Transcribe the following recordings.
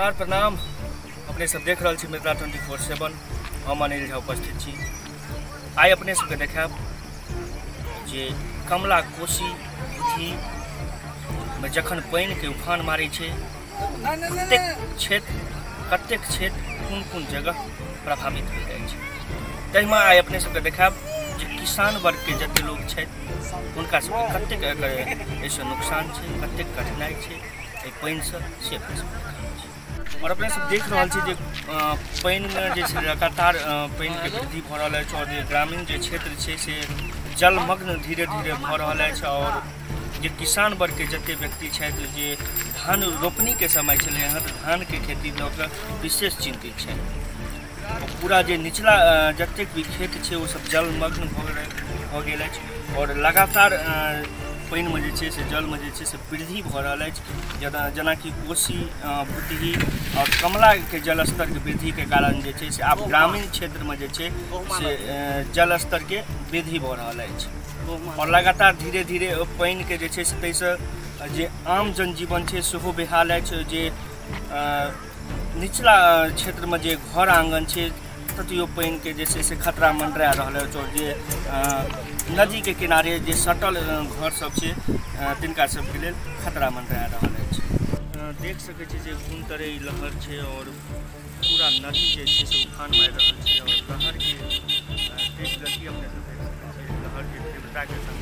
नमस्कार, प्रणाम। अपने सब देख रहल छी मिथिला 24/7। हम अनिल झा उपस्थित छी। आइ अपने सबके देखायब जे कमला कोसी में जखन पानि के उफान मारै छै कतेक क्षेत्र कोन कोन जगह प्रभावित हो जाइ छै। ताहिमे आइ अपने सबके देखायब जे किसान वर्ग के जते लोग छथि हुनका सबके कतेक एहिसँ नुकसान छै, कतेक कठिनाइ छै एहि पानिसँ, से अपने सब देखाबै छी। और अपने सब देख रहल छी जे पानिमे जे छै लगातार पानिके वृद्धि भऽ रहल अछि और जे ग्रामीण जे क्षेत्र छै से जलमग्न धीरे धीरे भऽ रहल अछि। और जे किसान वर्गके जते व्यक्ति छथि जे धान रोपनीके समय छलै हँ तऽ धानके खेती लऽ कऽ विशेष चिन्तित छथि। पूरा जे निचला जतेक भी खेत छै ओ सब जलमग्न भऽ गेल अछि और लगातार पानिमे जे छै से जलमे जे छै से वृद्धि भऽ रहल अछि। जेनाकि कोसी, भुतही और कमलाके जलस्तरके वृद्धिके कारण जे छै से आब ग्रामीण क्षेत्रमे जे छै से जलस्तरके वृद्धि भऽ रहल अछि और लगातार धीरे धीरे पानिके जे छै से ताहिसँ जे आम जनजीवन छै सेहो बेहाल अछि। जे निचला क्षेत्रमे जे घर आङ्गन छै ततियो पानिके जे छै से खतरा मंडरा रहल अछि और जे नदीके किनारे जे सटल घर सब छै तिनका सबके लेल खतरा मंडरा रहल अछि। देख सकै छी जे कोन तरह ई लहर छै और पूरा नदी जे छै से उफान मारि रहल छै और लहरके तेज गति अपने सब देख सकै छी। लहरके तीव्रताके संग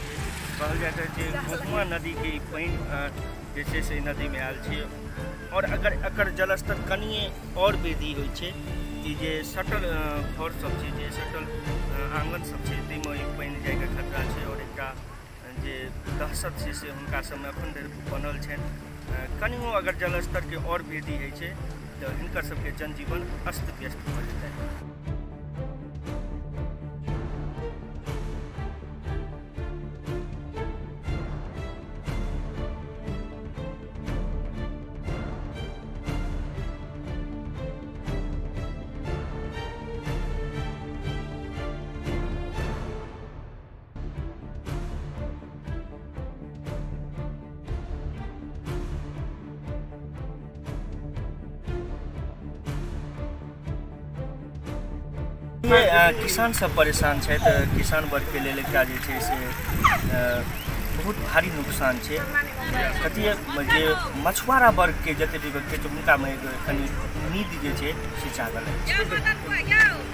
कहल जाइत अछि जे गोहुमा नदीके ई पानि जे छै से नदीमे आयल छै और अगर एकर जलस्तर कनिए और वृद्धि होइ छै कि जे सटल घर सब छै, जे सटल आङ्गन सब छै ताहिमे ई पानि जाइके खतरा छै और एकटा जे दहशत छै से हुनका सबमे एखन धरि बनल छनि। कनिओ अगर जलस्तरके और वृद्धि होइ छै तऽ हिनकर सबके जनजीवन अस्त व्यस्त भऽ जेतै। किसान सब परेशान छथि। किसान वर्गके लेल एकटा जे छै से बहुत भारी नुकसान छै। कथी जे मछुआरा वर्गके जते भी व्यक्ति छै हुनकामे कनि उम्मीद जे छै से जागल अछि।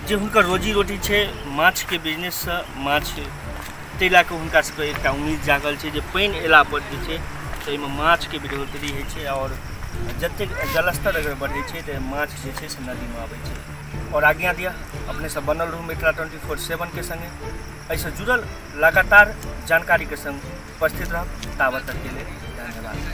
जे हुनकर रोजी रोटी छै माछके बिजनेससँ, माछ ताहि लए कऽ हुनका सबके एकटा उम्मीद जागल छै जे पानि अयलापर जे छै ताहिमे माछके बढ़ोतरी होइ छै और जतेक जलस्तर अगर बढ़ै छै तऽ माछ जे छै से नदीमे आबै छै। और आज्ञा दिअ अपने सब बनल रहू मिथिला 24/7 के संगे। एहिसँ जुड़ल लगातार जानकारीके संग उपस्थित रहब। ताबत तक के लेल